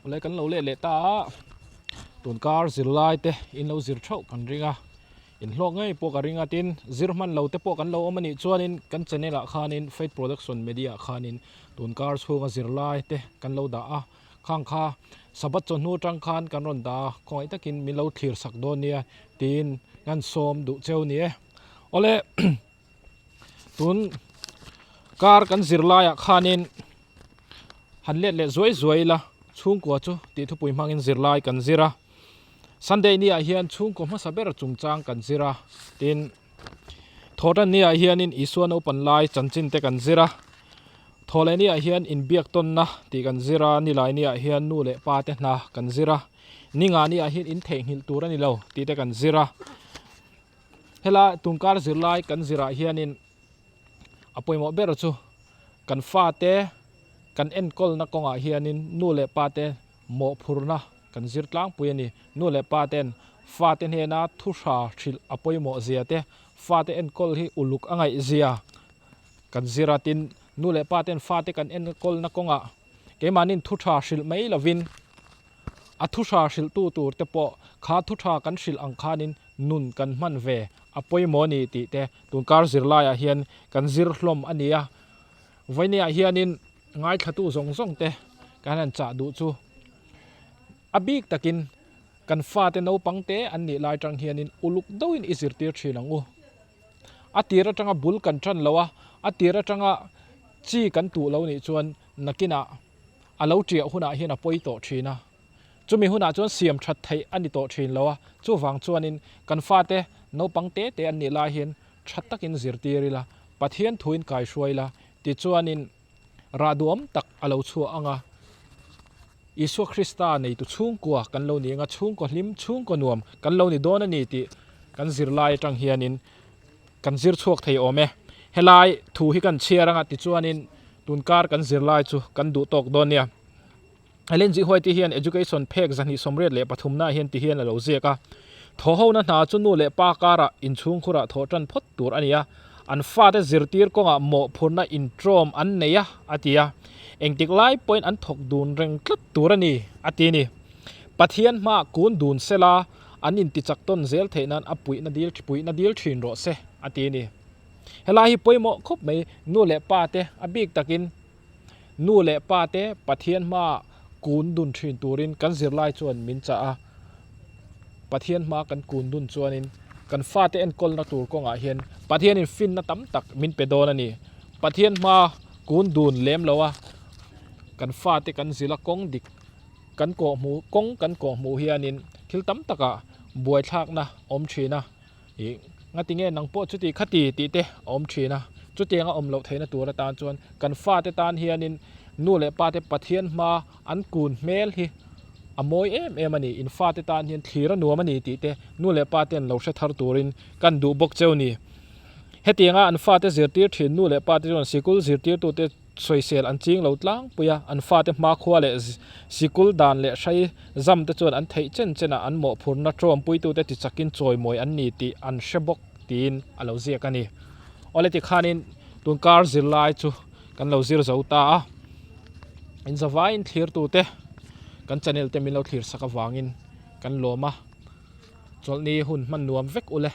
Awle kan lo let leh ta a, tunkar zirlai te in lo zir theuh kan ring a, in hlawk ngei pawh ka ring a tin zir hman lo te pawh kan lo awm a nih chuanin kan channel ah khanin Faith Production Media ah khanin tunkar chhunga zirlai te kan lo dah a, khang kha Sabbath chawhnu atang khan kan rawn dah a, khawngaih takin min lo thlir sak dawn nia tiin kan sawm duh cheu ni e. Awle tun kar kan zirlai ah khanin han let leh zuai zuai ila chhungkua chu tih thupui hmangin zirlai kan zir a Sunday ni ah hian chhungkaw hmasa ber chungchang kan zir a tin thawhtan ni ah hianin Isua naupan lai chanchin te kan zir a thawhleh ni ah hian inbiak tawnna tih kan zir a nilai ni ah hian nu leh pa te hna kan zir a ninga ni ah hian in theihnghilh tur a ni lo tih te kan zir a. Helai tunkar zirlai kan zirah hianin a pawimawh ber chu kan fate kan enkawlna kawngah hianin nu leh pate mawhphurna kan zir tlangpui a ni. Nu leh paten fate hnena thu hra hrilh a pawimawh zia te, fate enkawl hi uluk a ngaih zia kan zir a. Tin, nu leh paten fate kan enkawlna kawngah keimahnin thu tha hrilh mai lovin, A thu hra hrilhtu tur te pawh kha thu tha kan hrilh ang khanin nun kan hman ve a pawimawh a ni tih te tunkar zirlaiah hian kan zir hlawm a ni a. Vawinia hianin ngaithlatu zawng zawng te kan han chah duh chu a bik takin kan fate naupang te an nih lai tang hianin uluk deuhin i zirtir thin ang u. A tir atanga bul kan tan lo a, a tir atanga chi kan tuh lo nih chuan nakinah A lo ṭiah hunah hian a pawi tawh ṭhin a, chumi hunah chuan siam ṭhat theih a ni tawh ṭhin lo a, chuvang chuanin kan fate naupang te te an nih lai hian ṭha takin zirtir ila, Pathian thuin kaihruai ila, tichuanin rah duhawm tak a lo chhuah ang a, Isua Krista neitu chhungkua kan lo ni ang a, chhungkaw hlim, chhungkaw nuam kan lo ni dawn a ni tih kan zirlai aṭang hianin Kan zir chhuak thei awm e. Helai thu hi kan chhiar anga tichuanin tunkar kan zirlai chu kan duh tawk dawn nia. Ellen G. White hian Education phek 283 naah hian ti hian a lo ziak a, Thawhhona hna chu nu leh pa karah inchhungkhurah thawh tan phawt tur a ni a, an fate zirtir kawngah mawhphurhna intrawm an nei a, a ti a. Engtik lai pawhin an thawk dun reng tlat tur a ni, a ti a ni. Pathian hmaah kun dun sela, An intichak tawn zel theih nan a puihna dil puihna dil thin rawh se, a ti a ni. Helai hi pawimawh khawp mai, nu leh pa te a bik takin nu leh pa te Pathian hmaah kun dun thin turin kan zirlai chuan min chah a, Pathian hma kan kun dun chuanin kan fate enkawlna tur kawngah hian Pathianin finna tam tak min pe dawn a ni. Pathian hma kun dun lem lo a, kan fate kan zila kawng dik Kan kawhhmuh kawng kan kawhhmuh hianin thil tam takah buaithlakna a awm thin a, ih ngatinge nang pawh chuti khati tih te a awm thin a, chutianga awm loh theihna tur atan chuan kan fate tan hianin nu leh pate Pathian hma an kun hmel hi a mawi em em a ni, in fate tan hian thlir a nuam a ni tih te nu leh pate an lo hre thar turin kan duh bawk cheu ni. Hetianga an fate zirtir thin nu leh pate chuan sikul zirtirtute Sawisel an ching lo tlangpui a, an fate hmakhua leh sikul dan leh hrai zam te chuan an theih chen chen ah an mawhphurna tawmpuitute tichakin chawimawi an ni tih an hre bawk tiin a lo ziak a ni. Awle tikhanin tunkar zirlai chu kan lo zir zo ta a, inzavaiin thlirtute kan channel te min lo thlir sak avangin kan lawm a, chawlhni hun hman nuam vek ule.